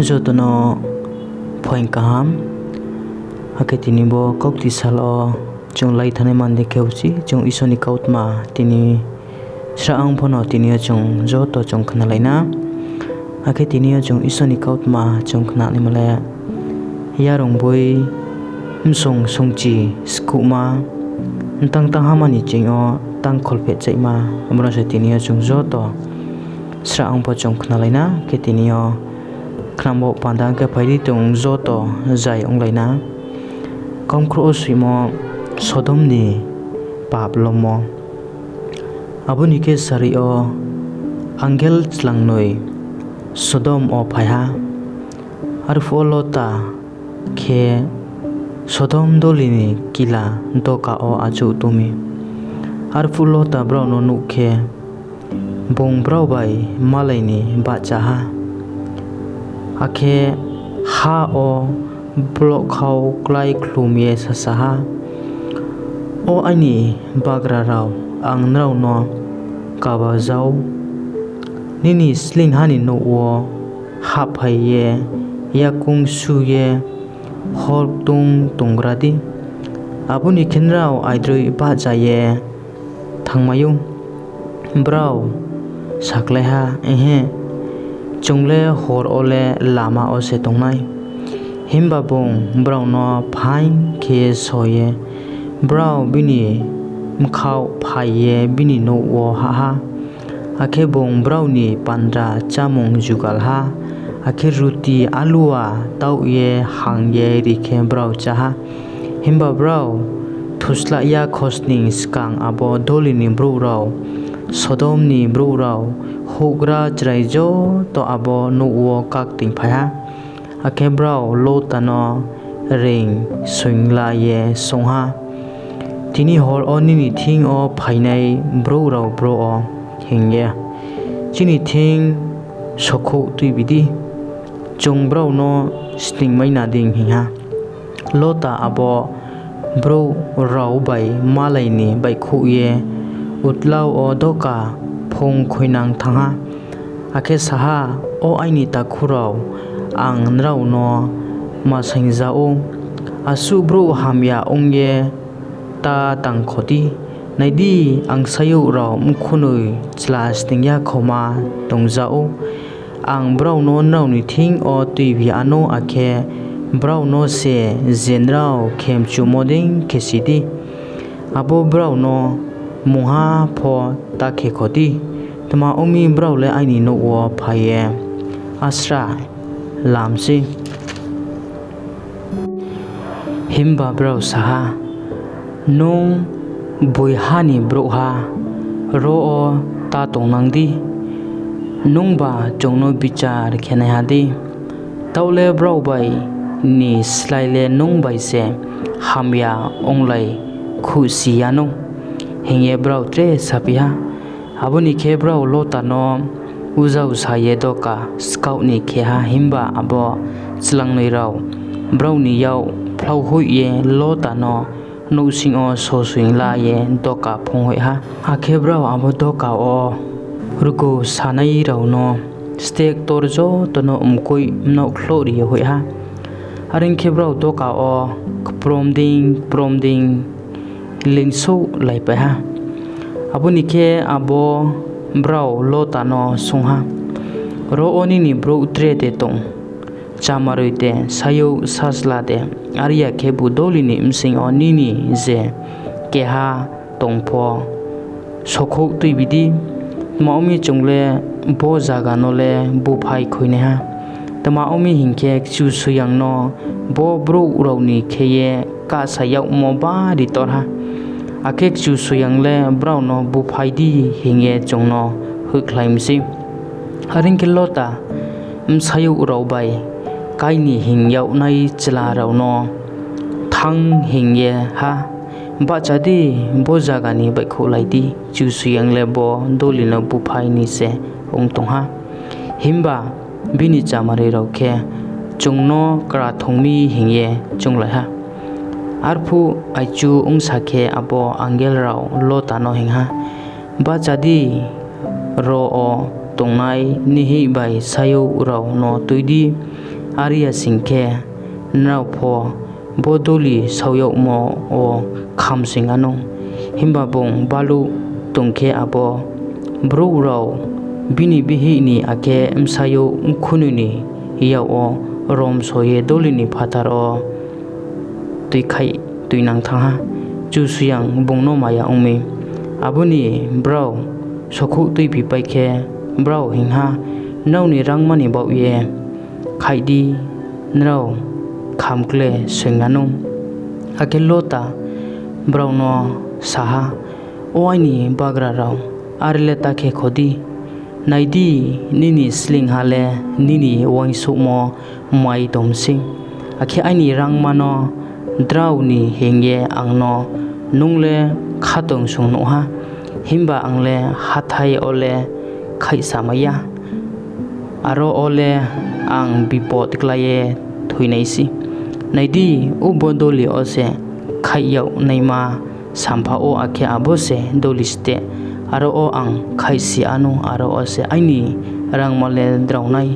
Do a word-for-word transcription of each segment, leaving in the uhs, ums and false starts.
Joto no phuaing kaham. Akhe tini bo kaukti sal wo chung lai thanngnaima ni khe uchih chung Isor ni kautma tini srahang pho no tini yo chung joto chung khnalai na. Akhe tini yo chung Isor ni kautma chung khnanaima le Yarung boi bsong sungchi skuhma, mtang tanghama ni ching yo tang kholphehchaihma, abo no se tini yo chung joto srahang pho chung khnalai na. Khe tini yo khnamo panda khe phai di, chung joto zai onglai na. Kaumkhrouh wo soimo Sodom ni pap lommo. Abo ni khe sarui yo angel chlangnoi Sodom wo phai ha. Arphuh wo Lota khe Sodom doli ni kila doka wo achouh tong mi. Arphuh Lota brao no nuh khe, bung brao bai malai ni bahcha ha, akhe ha wo blokhau klái khlum ye sasa ha, O aini bagra rao, ang nrao no kaba ja ou, nini sleingha ni nouh wo hahphai ye yakoung su ye hor ktung tonggra di. Abo ni khe nrao aidroih bahcha ye thanngmai ou. Brao sakhlai ha, Ehe, chung le hor wo le lama wo se tong nai. Himba bung brao no phaing khe só ye, brao bini bkhaoh phai ye bini nouh wo hah ha. Akhe bung brao ni bandra chámung jugal ha, akhe ruti alua taoh ye hang ye ri khe brao chá ha. Himba brao thuslah ya khosning skang abo doli ni brouh rao, Sodom ni brouh rao, houhgra chrai joto abo nouh wo kaktingphai ha. Akhe brao Lota no reing soingla ye swunng ha, Tini hor wo nini thing yo phainai brouh rao bro wo hing ye chini thing sokhouh tuibi di, chung brao no sningmai na dei, hing ha. Lota abo brouh rao bai malai ni baihkhouh ye utlau wo doka phung khuinang thanng ha, akhe sa ha, O aini takhu rao, ang nrao no ma saing ja ou, asuh brouh hamya ong ye ta tangkho di. Nai di, angsayouh rao mkhunoi chla sning ya khoma tong ja ou. Ang brao no nrao ni thing yo tuibi anou, akhe brao no se je nrao khe mchumo dei khe si di. Abo brao no mungha pho ta khekho di, tma ong mi, brao le aini nouh wo phai ye asra lam sei. Himba brao sa ha, Nung gboiha ni brouhha, ro wo ta tongnang di, nungba chung no bichar khenaiha di. Taoh le brao bai ni slái le nung bai se hamya onglai khuhsi yanou, hing ye brao tre saphi ha. Abo ni khe brao Lota no uzausa ye doka skaoh ni khe ha, himba abo chlangnoi rao brao ni yak phlauhoih ye Lota no nouhsing yo sosoing la ye doka phunghoih ha. Akhe brao abo doka wo rgu sanai rao no, steh ktor joto no mkoih mnaoh khlouhri ye hoih ha. Are ong khe brao doka wo kprom dei kprom dei leingsouhlaipai ha. Abo ni khe abo brao Lota no swunng ha, Ro wo nini brouh tre de tong? Chamaroi de, sayouh sasla de? Are ya khebu doli ni bsing yo nini je keha tong pho, sokhouh tuibi di. Tma ong mi, chung le bo zaga no le buphai khuinaiha. Tma ong mi hing khe, Kchusoyang no bo brouh rao ni khe ye kahsa yagmo bari tor ha. Akhe Kchusoyang le brao no buphai di hing ye chung no hoihkhlai mi sei. Are ong khe Lota bsayouh rao bai kái ni hing yagnai chla rao no thanng hing ye ha, Bahcha di, bo zaga ni baihkhouhlai di, Kchusoyang le bo doli no buphai ni se ong tong ha. Himba bini chamaroi rao khe chung no krathong mi hing ye chounglai ha. Arphuh aichu ongsa khe, abo angel rao Lota no hing ha, Bahcha di, ro wo tongnai nihih bai sayouh rao no tui di, Are ya sing khe, nrao pho bo doli saoh yagmo wo khamsoing wanou. Himba bung baluh tong khe, abo brouh rao bini bihih ni akhe bsayouh mkhunoi ni yak wo romso ye doli ni phathar wo tuikhaih tuinang thanng ha, Kchusoyang bung no maya ong mi. Abo ni brao sokhouh tuibipai khe, brao hing ha, Nrao ni rangma ni baoh ye khaih di, nrao kham kle soing wanou. Akhe Lota brao no sa ha, O aini bagra rao, are le ta khe kho di. Nai di, nini sleingha le nini uaingsouhmo mai tong mi sei, akhe aini rangma no drao ni hing ye ang no nung le khatungsung nuh ha. Himba ang le hathái yo le khaihsamai ya, aro wo le ang bipot klái ye thoi nai sei. Nai di, ubo doli yo se khaih yag naima sampha ou, akhe abo se doli steh. Aro wo ang khaihsi wanou, aro wo se aini rangma le drao nai,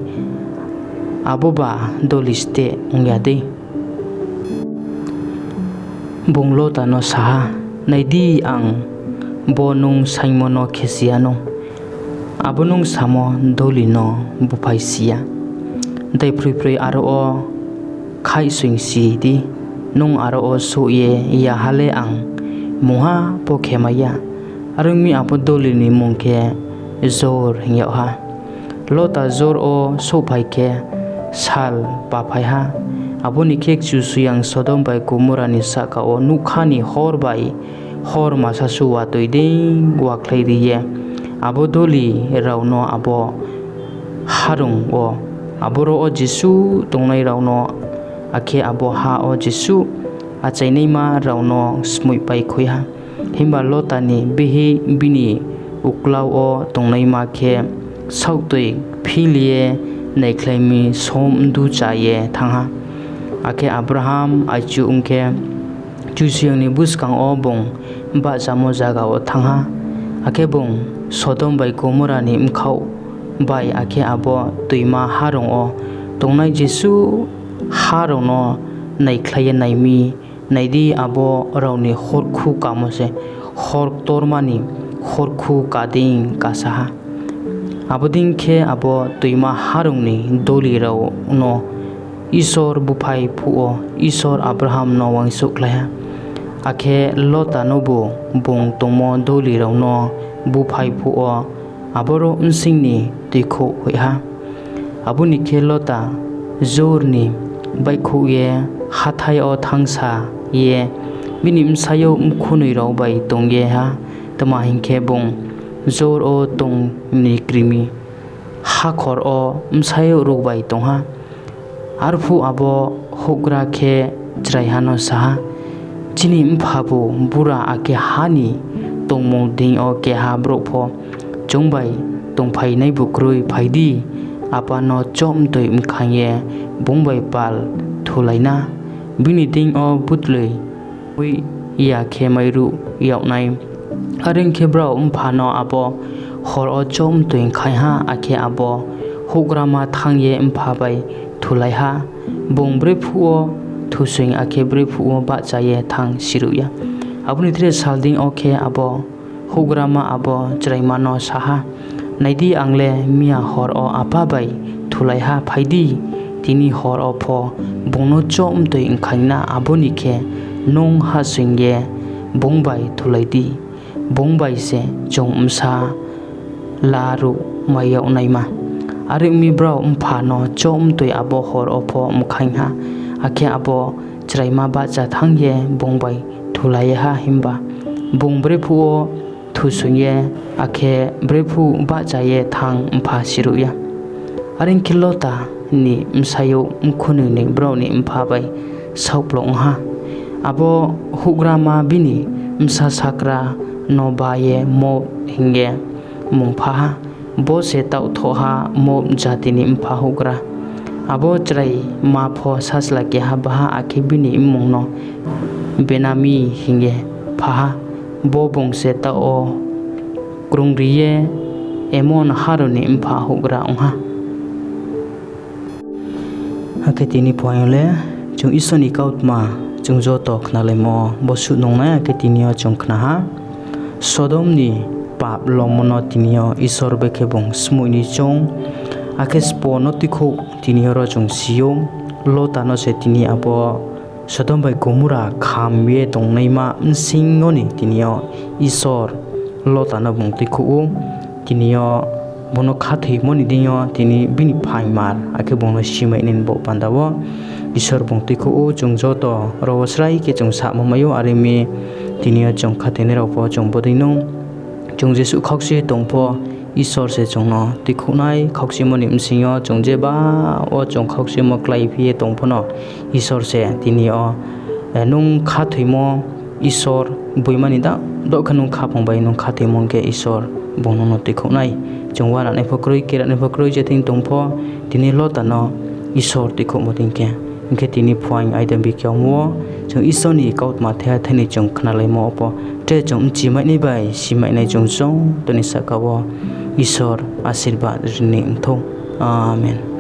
aboba doli steh ong ya dei? Bung Lota no sa ha, Nai di, ang bo nung saingmo no khesi wanou, abo nung samo doli no búphaisi ya. Daiphroiphroi aro wo khaihsoingsi di, nung aro wo souh ye ya ha le ang mungha pho khemai ya. Are ong mi, abo doli ni mmung khe Zoar hing yag ha. Lota Zoar wo souhphai khe, sal paphai ha. Abo ni khe Kchusoyang Sodom bai Gomorra ni sahka wo nougkha ni horr bai horr masa su watoi dei wakhlai ri ye abo doli rao no abo harong wo, aboro wo jesuh tongnai rao no, akhe abo ha wo jesuh achainaima rao no skmoihpai khui ha. Himba Lota ni bihih bini uklau wo tongnaima khe saohtoi phil ye naikhlai mi, som mdu cha ye thanng ha. Akhe Abraham aichu ong khe, Kchusoyang ni buskang wo bung bahchamo zaga wo thanng ha. Akhe bung Sodom bai Gomorra ni bkhaoh bai, akhe abo toima harong wo tongnai jesuh ha rao no naikhlai ye nai mi, nai di, abo rao ni horrkhu kamo se horr ktorma ni horrkhu ka dei kasa ha. Abo dei khe abo toima harong ni doli rao no Isor búphai phuh wo Isor Abraham no uaingsouhkhlai ha. Akhe Lota nobu bung tongmo doli rao no búphai phuh wo aboro bsing ni tuikhouh hoih ha. Abo ni khe Lota Zoar ni baihkhouh ye hathái yo thanngsa ye bini bsayouh mkhunoi rao bai tong ye ha. Tma hing khe, bung Zoar wo tong ni krimi hakhor wo bsayouh rao bai tong ha. Arphuh abo houhgra khe chraiha no sa ha, Chini mphabu bura, akhe ha ni tongmung deing yo keha brouh pho chung bai tongphainaibu kroi. Phai di, apa no chobmtoi mkhaing ye bung bai pal thulai na, bini deing yo butloi hoih ya khe mairuh yag nai. Are ong khe, brao mpha no abo hor wo chobmtoi mkhaing ha, akhe abo houhgrama thanng ye mpha bai thulai ha. Bung brephuh wo thusoing, akhe brephuh wo bahcha ye thanng siruh ya. Abo ni tre sal deing yo khe abo houhgrama abo chraima no sa ha, Nai di, ang le miya hor wo apa bai thulai ha. Phai di, tini hor wo pho bung no chobmtoi mkhaing na, abo ni khe nung hahsoing ye bung bai thulai di, bung bai se chung bsa laruhmai yag naima. Are ong mi, brao mpha no chobmtoi abo hor wo pho mkhaing ha, akhe abo chraima bahcha thanng ye bung bai thulai ye ha. Himba bung brephuh wo thusoing ye, akhe brephuh bahcha ye thanng mpha siruh ya. Are ong khe, Lota ni bsayouh mkhunoi ni brao ni mpha bai saohkplung ong ha. Abo houhgrama bini bsa sakra no bá ye Moab hing ye mmung pha ha. Bo se taoh thohha Moab jati ni mpha houhgra. Abo chraima pho sachla keha bá ha, akhe bini mmung no Benammi hing ye pha ha. Bo bung se taoh wo krungri ye Ammon ha rao ni mpha houhgra ong ha. Akhe tini phuaing yo le chung Isor ni kautma chung joto khnalaimo bo suh nungnai, akhe tini yo chung khna ha. Sodom ni pap lomo no tini yo Isor bai khe bung smoih ni choung, akhe sbo no tuikhouh tini yo ro chung si ou. Lota no se tini abo Sodom bai Gomora kham ye tongnaima bsing yo ni tini yo Isor Lota no bung tuikhouh ou. Tini yo bung no khathoimo ni deing yo tini bini phaingmar akhe bung no simai nai ni baoh panda wo Isor bung tuikhouh ou. Chung joto ro wo srai khe chung samo mai ou, are ong mi tini yo chung khathoinai rao pho chung bodei nou chung jesuh khaukchi ye tong pho, Isor se chung no tuikhouh nai. Khaukchimo ni bsing yo chung jeba wo chung khaukchimo kláiphi ye tong pho no, Isor se tini yo nung khathoimo Isor boima ni da, do khe nung khaphang bai nung khathoimo hing khe Isor bung nung no tuikhouh nai. Chung uana nai pho kroi, kera nai pho kroi, je thing tong pho, tini Lota no Isor tuikhouhmo dei khe. Hing khe tini phuaing aidambi khe ong wo chung Isor ni kautma thaiha thai ni chung khnalaimo pho, tre chung bchimai nai bai simai nai chung joto ni sahka wo Isor asirbad ri ni ong thou. Amen.